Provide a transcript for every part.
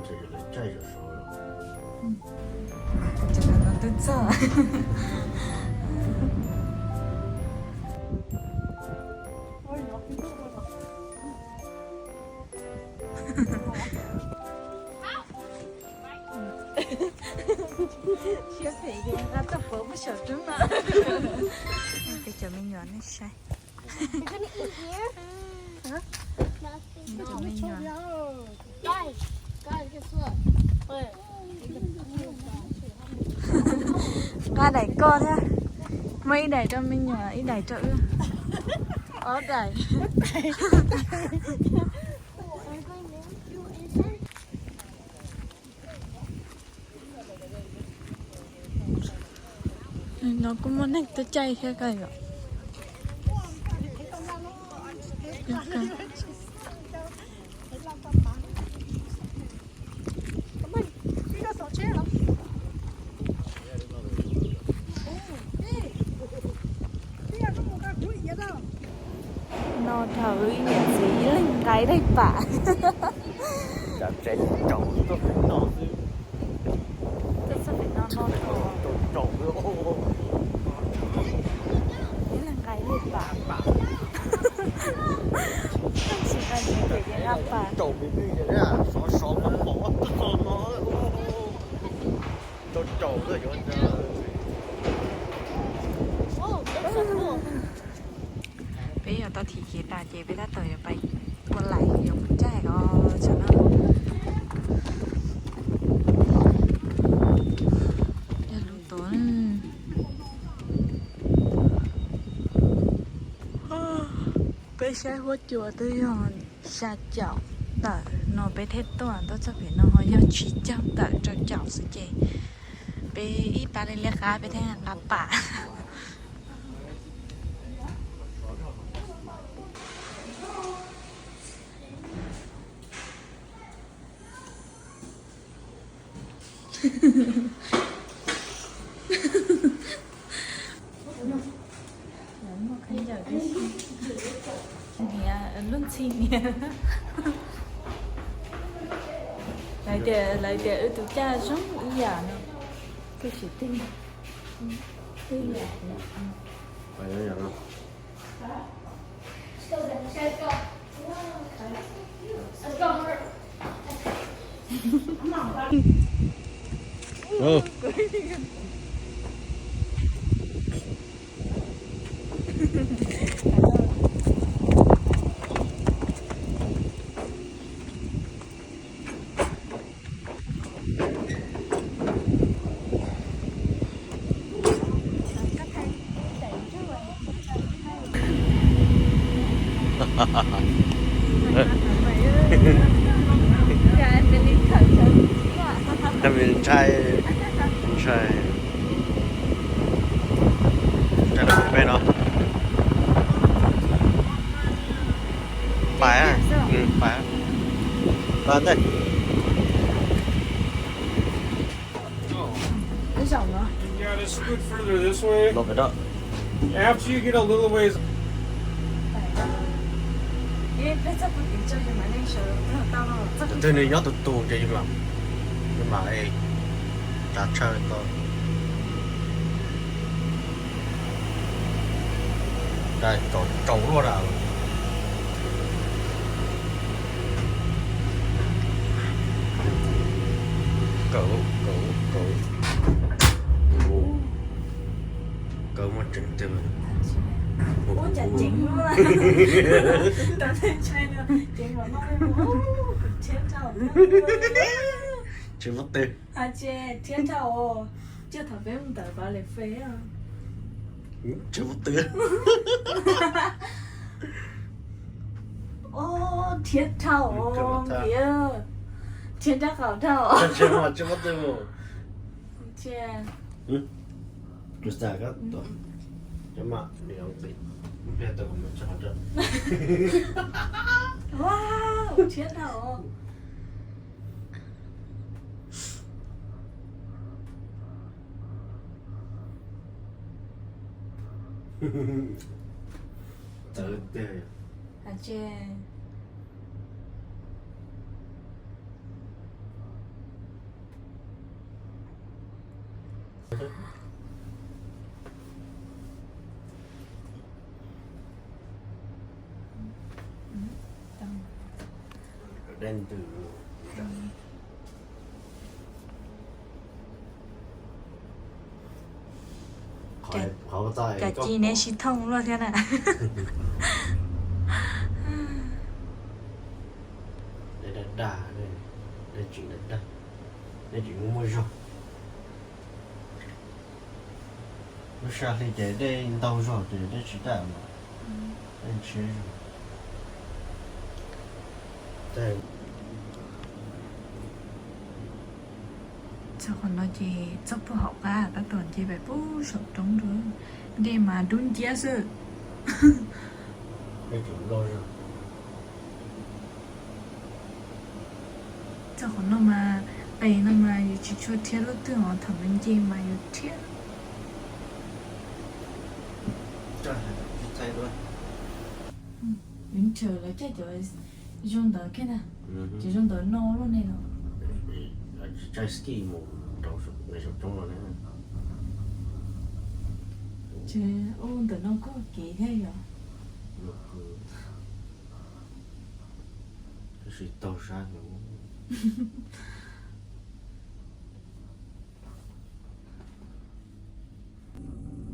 Ces lawv caij zaum saud. Ces lawv tau twb txog. Siab phem ces nqa txoj puav muab saum roob no. Peb cov me nyuam nej saib. Cov me nyuam. Nqa daim koj thiab. Muaj ib daim rau me nyuam, ib daim rau wb. Ob daim. No kuj muaj neeg tuaj caij thiab koj yom. No dhau ib niam txiv ib leeg nqa ib daim pam. Txoj pem no no dhau. Ib leeg nqa ib daim pam. Tsis nqa nyiaj ces nqa pam. Peb yuav tau thim kev tas ces peb tab tom yuav pais ua lais yuav mus caij os tsam no. Yog lub tuav. Peb saib huab cua twb yog xya caum tawm no peb thiaj tuaj, tuaj txog pem no ho yog tsib caug tawm rau caum xwb ces peb ib pab li liab qab peb thiaj nqa pam. Lub ntxhi niag, lawv tias, lawv tias wb tus caj zoo ib yam no, kuj tsis tij, ib yam no. Ntshai, ntshai. Ntshai los peb no. Pais, pais. Pais ntej. Los pem no. After you get a little ways. Tus twg nws nyob tus tus ces yus mam, yus mam tsav tsawg tau. Tsaus luaj na. Kawg, kawg, kawg. Kawg muaj tseeb tiag. Tsis muaj twg. Thiab thaum peb mus ntawd pab lem fe. Tsis muaj twg. Thiab thaum, thiab nrab qaum dhau. Thiab thaum. Txawv tiag. Tsis Cas ci neb sib thooj luaj thiab na. Dej dag dag, dej tseem dag dag, dej tseem muaj zog. Lub sij hawm hli ces dej ntau zog ces dej tsis dag mas dej ntshiab zog. Txog qhov no ces txog puag hauv qab tab tom nce pem puag saum roob dua. Dej mas dub nciab xwb. Txog qhov no mas, qis no mas yus tsis tshua rhiab lub twg os, thaum mus nce mas yus rhiab. Yuav nrhiav lawv caij cov zoo ntawd kiag na, cov zoo ntawd no luaj ne los. Caij ski mus rau saum roob los ne. Ces ub ntawm no kuj kev thiab yom. Tab sis taug sab heev.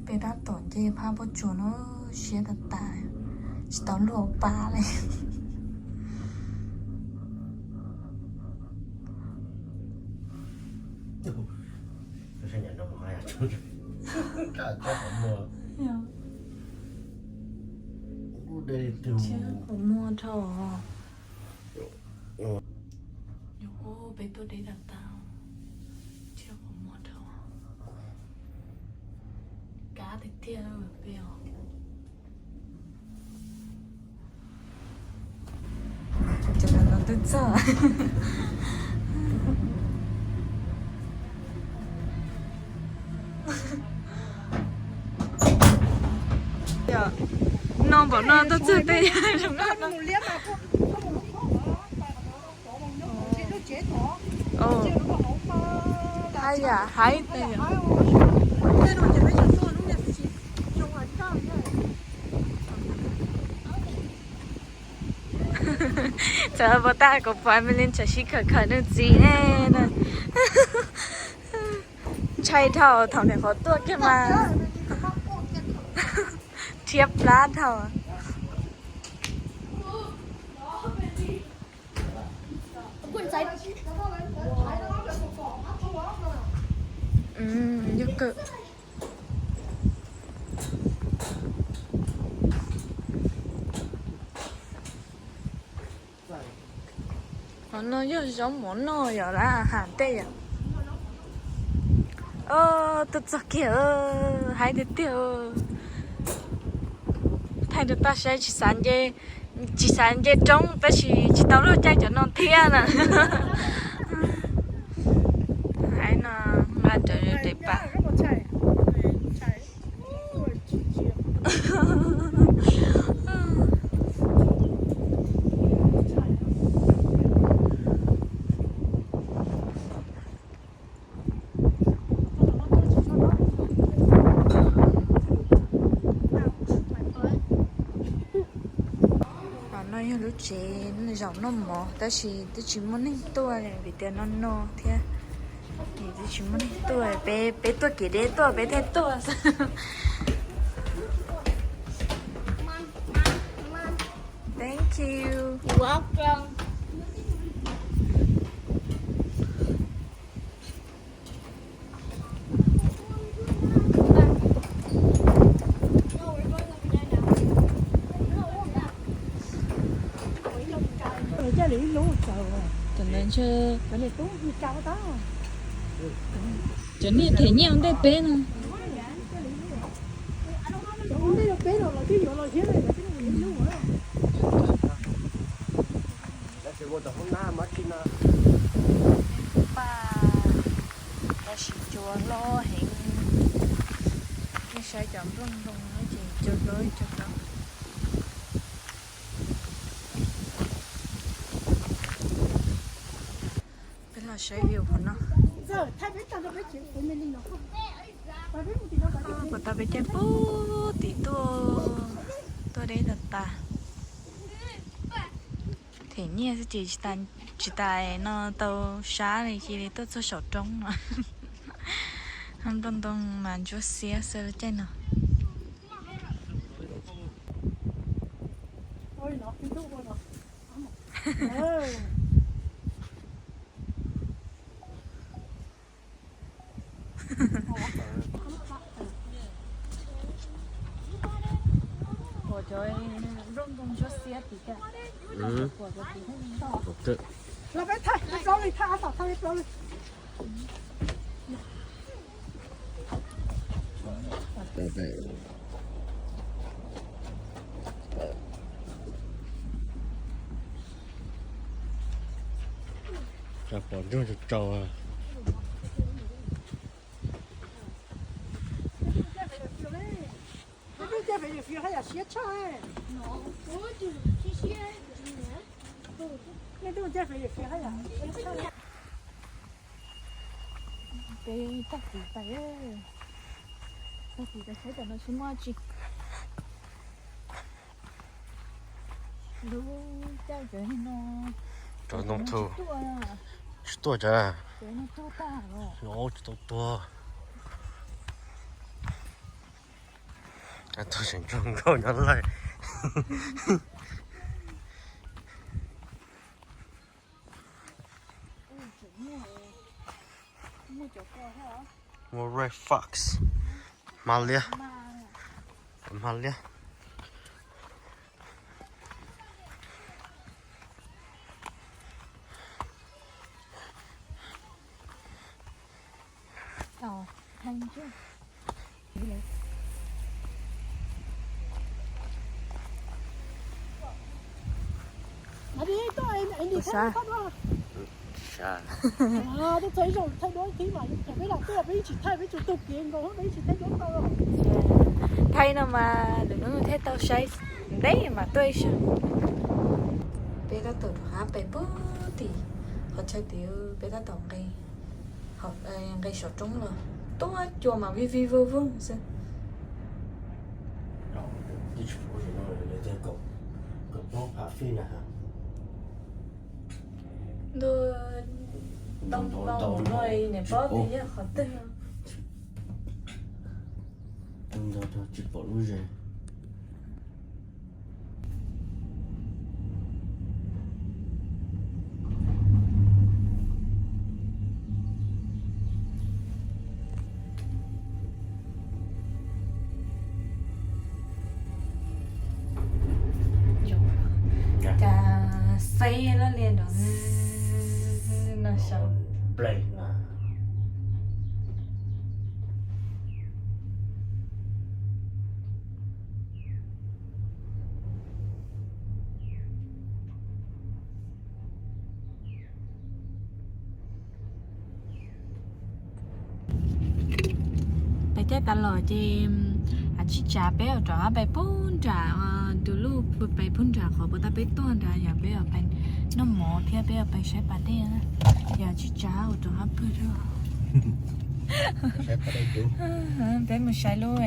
Peb tab tom nce phab pob tsuas no siab tas tas, tsis tau luag pa li. Qhov muag dhau. Peb tuaj deb tas tas, thiab qhov muag dhau. Kav tiag tiag peb os. Cov no twb txog. No npaum no tuaj txog tej. Haj yam haib tas yom. Txawm pom tab kuv pom Melin tseem sib khawm khawm nws txiv ne. Ntshai dhau thaum nyuam qhuav tuaj kiag mas rhiab plab dhau. Yog kawm. Qhov no yog zaub mov noj yom, lawv has tej yom. Tuaj txog kiag, haib tiag tiag. Thaij rau taj saib, tsis xav nce, tsis xav nce roob tab sis tsis tau luag caij cov no thiab na. Haib no nqa rawv daim pam. Qhov no yog lub tsev zaum noj mov tab sis twb tsis muaj neeg tuaj vim tias no no thiab. Twb tsis muaj neeg tuaj, peb, peb tuaj kev deb tuaj peb thiaj tuaj xwb. Thank you. You're welcome. Cov ntawd ntshe cov niag them nyiaj ua ntej peb no. Tab sis cua loj heev. Nej saib cov nplooj ntoo no ces cua loj cua loj. Peb los saib view qhov no. Puas tau peb caij pub tim tuaj, tuaj deb tas tas. Them nyiaj xwb ces tsis tas no tau sab li, cia li tuaj txog saum roob no. Nplooj ntoo mas ntsuab xiab xwb lub caij no. Ua cov nplooj ntoo ntsuab xiab tim ka. Los peb thaij, peb plaub li, thaij ob tom, thaij peb plaub li. Pom ntsuag tsaus tsaus. Nej twb caij fem yim fiv haj yam siab tshaj. Nej twb caij fem yim fiv haj yam siab tshaj. Peb tag kis pais, tag kis pais saib tam no tsis muaj tsi. Lub caij pem no rov ntoo tug, tsis tuaj tsav, tsis tau tuag. Tuag tseem nrog nkauj nyob lawm. Muaj red fox, hma liab, hma liab. Thaij no mas lwm hnub thiaj tau saib ntev mas tuaj ib zaug. Peb tab tom rov qab pem pug tim qhov chaw tid, peb tab tom nqe saum roob los tuaj cua mas vij vij vog voog xwb. Ntuj, ntoo ntau no niam paub tias yog qhov twg. Ntoo ntau tsis pom lub zes. Cas xeb loj li nrov no sav. Peb caij tas los ces tsib tsav peb yuav rov qab pais pug nram, tus luj pais pug nram qhov puas tau peb tuaj nrad, yog peb yuav pais noj mov thiab peb yuav pais saib pas dej, yog tsib tsav ua rov qab pw. Peb mus saib lub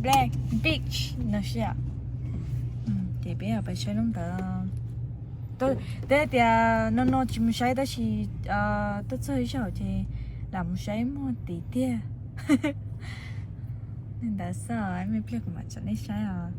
Black Beach no xwb. Ces peb yuav pais saib lub ntawd. Twb tias no no tsis mus saib tab sis tuaj txog ib zaug ces lam mus saib muaj tid tiag. Li ntawd xwb, ib me pliag kuv mam tsom nej saib os.